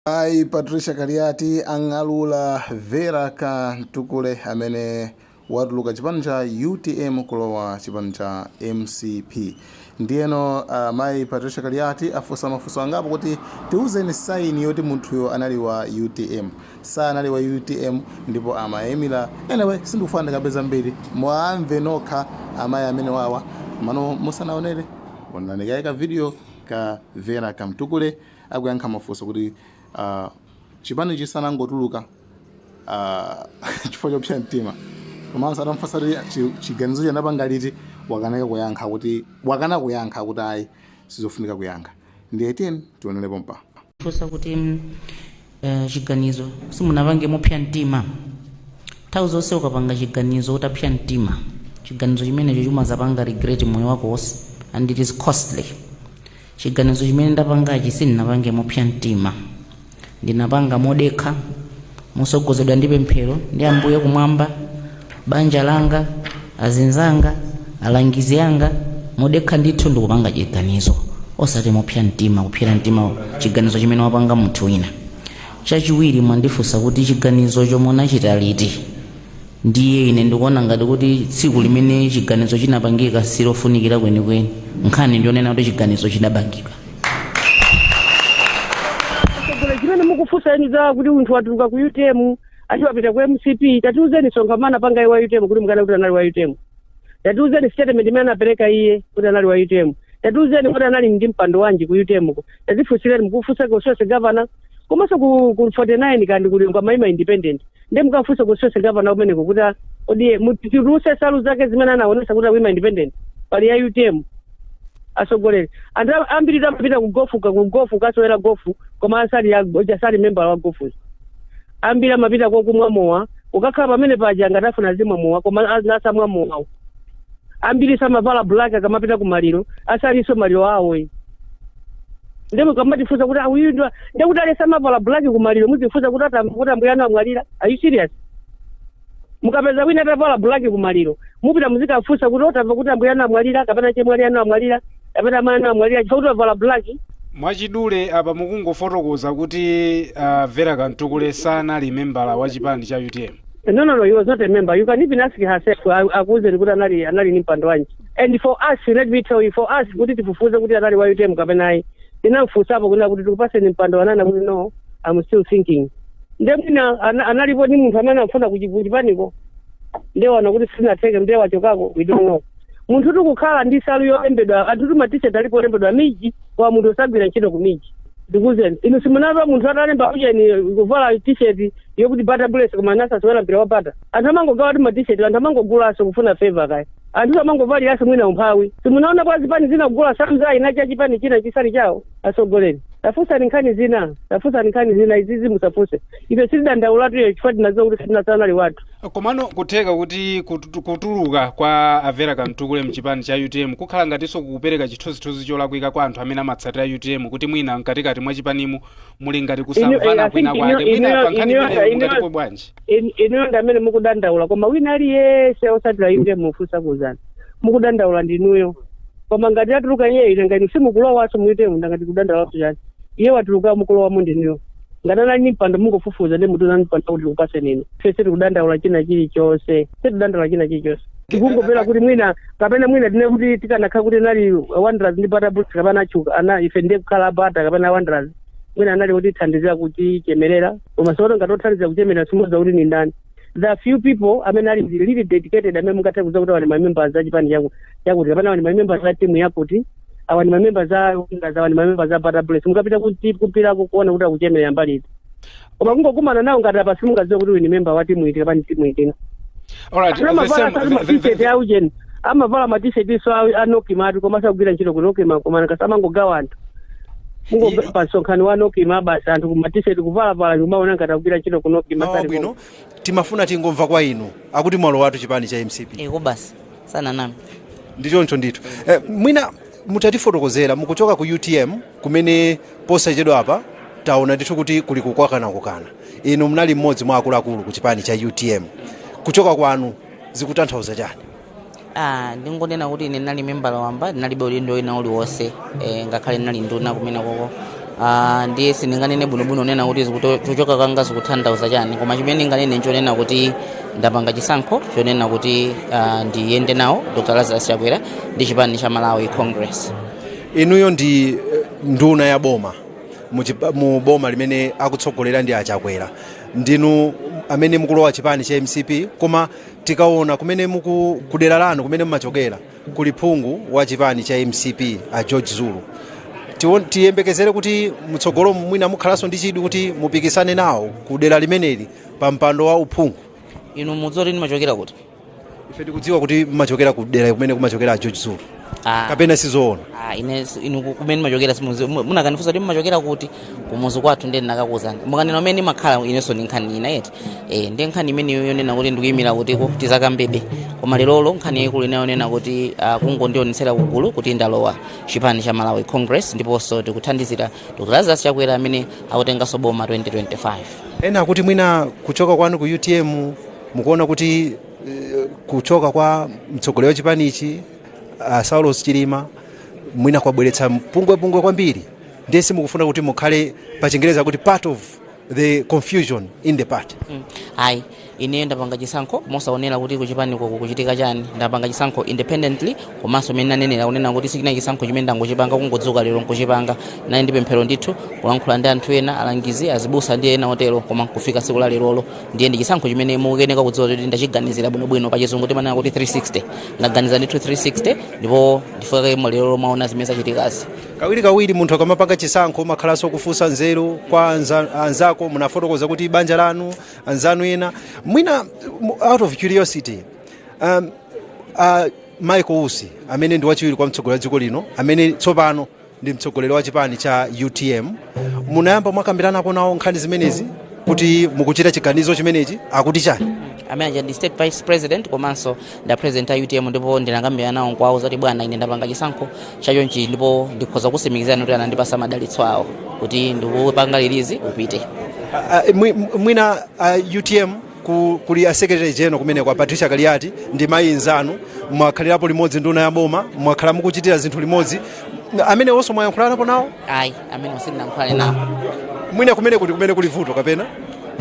Ayi, Patricia Kaliati ang'alula Vera Kamtukule amene watuluka chipani cha UTM kulowa chipani cha MCP. Ndiyeno mayi Patricia Kaliati afunsa mafunso angapo kuti tiuzeni sign yoti munthuyo anali wa UTM, sanali wa UTM ndipo amayimira. Anyway, sindikufuna ndikapeza mbiri, mwamve nokha amayi amene wawa mano. Musanaonere, onani kaye ka video ka Vera Kamtukule akuyankha mafunso kuti chipani chisanangotuluka chifukwa chopsa mtima, komanso atamfunsa kuti chiganizo chanapanga liti, wakaneka kuyankha kuti wakana kuyankha kuti ayi, sizofunika kuyankha. Ndiye tiyeni tionere pompa. Funsa kuti chiganizo simunapange mopsa mtima. Nthawi zonse ukapanga chiganizo utapsa mtima, chiganizo chimenecho chumazapanga regret moyo wako wonse and it is costly. Chiganizo chimene ndapangachi sindinapange mopsa mtima, ndinapanga modekha, mosogozedwa ndi pemphero ndi Ambuye kumwamba, banja langa, azinzanga, alangizi anga. Modekha ndithu ndikupanga chiganizo, osati mopsa mtima, kupsera mtima chiganizo chimene wapanga munthu wina. Chachiwiri, mwandifunsa kuti chiganizo chomwe unachita liti. Ndiye ine ndikuona ngati kuti tsiku limene chiganizo chinapangika silofunikira kwenikweni. Nkhani ndionena kuti chiganizo chidapangidwa. Tsogolo chimene mukufunsa inu za kuti munthu watuluka ku UTM ati wapita ku MCP, tatiuzeni sonkhano panga iye wa UTM kuti mukana kuti anali wa UTM. Tatiuzeni statement imene anapereka iye kuti anali wa UTM. Tatiuzeni kuti anali ndi mpando wanji ku UTM ko. Tatifunsireni, mukufunsa constituency governor komanso ku 49 kandi kuli ngamayima independent, ndi mukafunsa constituency governor kumeneko kuti odiye mutituluse salu zake zimene anaonesa kuti akuyima independent pali ya UTM. Asogoleri, anthu ambiri amapita ku golf, ku golf kasewera golf, koma asali member wa golf. Ambiri amapita kokumwa mowa, ukakhala pamene paja ngati afuna zimwa mowa, koma asamwa mowawo. Ambiri samavala black akamapita ku maliro, asalinso maliro awo. Ndi mukamatifunsa kuti awuyu ndekuti ali samavala black ku maliro, muzifunsa kuti kuti ambuye anu amwalira? Are you serious? Mukapeza wina atavala black ku maliro, mupita muzikafunsa kuti otamva kuti ambuye anu amwalira, kapena chemwali anu amwalira, kapena amayi anu amwalira, chifukwa kuti wavala black? Mwachidule apa mukungofotokoza kuti Vera Kamtukule sanali membala wa chipani cha UTM. No, no, no, he was not a member. You can even ask herself, akuwuzeni kuti anali ni mpando wanji. And for us, let me tell you, for us kuti tifufuze kuti anali wa UTM kapena ayi, tinamfunsapo kunena kuti tikupaseni mpando wanana, kuti no, I'm still thinking. Nde mwina analipo ni munthu amene amfuna kuchipaniko. Nde wana kuti sinatheke, nde wachokako, we don't know. Munthu tikukhala ndi salu yolembedwa, anthu tu ma T-shirt alipo olembedwa MIJ, kwa munthu osagwira ntchito ku MIJ. Ndikuwuzeni, inu simunamva munthu atalemba ujeni kuvala T-shirt yokuti Bata Bullets, koma anasasewera mpira wa Bata? Anthu amangogawa ti ma T-shirt, anthu amangogulaso kufuna favor kaya, anthu amangovaliranso mwina umphawi. Simunaona kwa zipani zina kugula salu za ina cha chipani china chisali chawo? Atsogoleri, tafunsani nkhani zina, tafunsani nkhani zina, izizi musafunse. Ife sitidandaulatu iyo chifukwa tinadziwa kuti sitinasanali wathu. Komano kutheka kuti kutuluka kwa a Vera Kamtukule mchipani cha UTM kukhala ngatinso kukupereka chithunzithunzi cholakwika kwa anthu amene amatsatira UTM, kuti mwina mkatikati mwa chipanimo muli ngati kusamvana I kwina think kwake. Mwina pa nkhani imeneyo mungatipo bwanji? Inuyo ndi amene mukudandaula, koma wina aliyense osatira UTM mufunsa kuuzana, mukudandaula ndinuyo. Koma ngati atuluka iye, ine ngati simukulowanso mu UTM, ndangati kudandaulaso chani? Iye watuluka, mukulowamo ndinuyo. Ngati anali ndi mpando, mungofufuza ndi mutuzani mpando kuti tikupaseni inu. Ife sitikudandaula china chilichonse, sitikudandaula china chilichonse. Tikungopera kuti mwina kapena mwina tine kuti tikanakhala kuti anali Wanderers ndi Bata Bullets kapena achuka ana, ife ndiye kukhala Bata kapena Wanderers, mwina anali kuti thandizira kutichemerera. Koma sikuti ngati othandizira kuchemerera simudziwa kuti ni ndani. There are few people amene ali really dedicated, amene mungathe kudziwa kuti awa ni ma members a chipani chakuti, kapena awa ni ma members a timu yakuti, awa ni ma members a Wanderers, awa ni ma members a Bata Bullets. Mukapita kuti kupirako kuona kuti akuchemerera mbali iti, koma kungokumana nawo ngati apa, simungadziwe kuti uyu ni member wa timu iti kapena timu iti. Alright, the Amavala same, ma T-shirt a ujeni, amavala ma T-shirt so a NOCMA atu, koma sakugwira ntchito ku NOCMA, koma kasamangogawa anthu mungogawa pa msonkhano wa NOCMA basi, anthu ku ma T-shirt kuvalavala, ndikumaona ngati akugwira ntchito ku NOCMA. Mawa bwino, timafuna tingomva kwa inu, akuti mwalo wathu chipani cha MCP. Eko basi, sananami. Ndi choncho ndithu. Mwina mutatifotokozera, mukuchoka ku UTM kumene posachedwa apa taona ndithu kuti kuli kukwakanakukana. Inu munali mmodzi mwa akuluakulu ku chipani cha UTM. Kuchoka kwanu zikutanthauza chani? Ah, ndingonena kuti ine ndinali membala wamba, ndinalibe udindo wina uliwonse, ngakhale ndinali nduna kumene koko. Ndiye sindinganene bwinobwino nena kuti kuchoka kwanga zikutanthauza chani, koma chimene ndinganene nchonena kuti ndapanga chisankho chonena kuti ndiyende nawo Dr. Lazarus Chakwera ndi chipani cha Malawi Congress. Inuyo ndi nduna ya boma mu boma limene akutsogolera ndi aChakwera. Ndinu amene mukulowa chipani cha MCP, koma tikaona kumene muku kudera lanu kumene mumachokera kuli phungu wa chipani cha MCP, a George Zulu. Tiyembekezere kuti mtsogolo mwina mukhalanso ndi chidwi kuti mupikisane nawo kudera limeneli pa mpando wa uphungu? Inu mudzoti ndimachokera kuti? Ife tikudziwa kuti mumachokera kudera kumene kumachokera a George Zulu. Ah. Kapena sizoona? Ah, ine inu kumene machokera munakanifunsa kuti mumachokera kuti kumuzi kwathu, ndiye ndinakakuwuzani. Mukanena umene ndimakhala inenso ndi nkhani ina yeti. Ndiye nkhani imeneyo yonena kuti ndikuyimira kutiko tizakambebe, koma lerolo nkhani yayikulu inayo yonena kuti kungondionetsera kugulu kuti ndalowa chipani cha Malawi Congress, ndiponso tikuthandizira Dr. Lazarus Chakwera amene akutenganso boma 2025. Ena akuti mwina kuchoka kwanu ku UTM mukuona kuti kuchoka kwa mtsogoleri wa chipanichi, Saulos Chilima, mwina kwabweretsa mpungwepungwe kwambiri, ndiye simukufuna kuti mukhale, pa Chingereza kuti, part of the confusion in the party. Ayi, ine ndapanga chisankho mosaonera kuti kuchipani koko kuchitika chani. Ndapanga chisankho independently, komanso mene nanenera kunena kuti sichina chisankho chimene ndangochipanga kungodzuka lero nkuchipanga. Nali ndi pemphero ndithu, kulankhula ndi anthu ena, alangizi, azibusa ndi ena otero, koma nkufika tsiku la lerolo. Ndiye ndi chisankho chimene mukuyeneka kudziwa kuti ndachiganizira bwinobwino. Pachizungu timanena kuti 360. Ndaganiza ndithu 360, ndipo ndifike lero mwaona zimene zachitikazi. Kawirikawiri munthu akamapanga chisankho umakhalanso kufunsa nzeru kwa anzako. Munafotokoza kuti banja lanu, anzanu ena. Mwina out of curiosity, Michael Usi amene ndi wachiwiri kwa mtsogoleri wa dziko lino, amene tsopano ndi mtsogoleri wa chipani cha UTM, munayamba mwakambiranapo nawo nkhani zimenezi kuti mukuchita chiganizo chimenechi? Akuti chani? Amene aja ndi state vice president komanso nda president a UTM, ndipo ndinakambirana nawo nkuwauza kuti, "Bwana, ine ndapanga chisankho chachonchi," ndipo ndikhoza kusimikizana kuti anandipasa madalitso awo kuti ndikupanga release upite. Mwina UTM kuli a secretary general kumene kwa Patricia Kaliati, ndi mayi nzanu, mwakhalirapo limodzi nduna ya boma, mwakhala mukuchitira zinthu limodzi. Amene onso mwayankhulanapo nawo? Ayi, amene sindinayankhulane nawo. Mwina kumene kuti kumene kuli vuto kapena?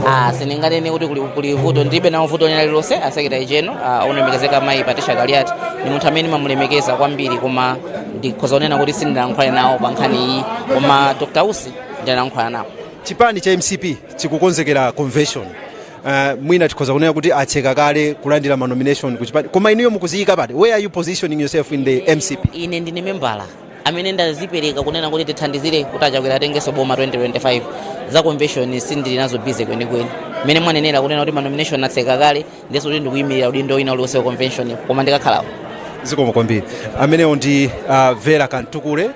Ah, sindinganene kuti kuli vuto. Ndilibe nawo vuto lina lililonse. A secretary general, olemekezeka mayi Patricia Kaliati, ndi munthu amene mamulemekeza kwambiri, koma ndikhoza kunena kuti sindinayankhulane nawo pa nkhani iyi, koma Dr. Usi ndinayankhulana nawo. Chipani cha MCP chikukonzekera convention. Mwina tikhoza kunena kuti atseka kale kulandira ma nomination ku chipani, koma inuyo mukuziyika pati? Where are you positioning yourself in the MCP? Ine ndine membala amene ndazipereka kunena kuti tithandizire kuti aChakwera atengenso boma 2025. Za convention sindili nazo busy kwenikweni. Mmene mwanenera kunena kuti ma nomination atseka kale, ndiye kuti ndikuyimirira udindo wina uliwonse wa convention, koma ndikakhalawo. Zikomo kwambiri. Amenewo ndi Vera Kantukule.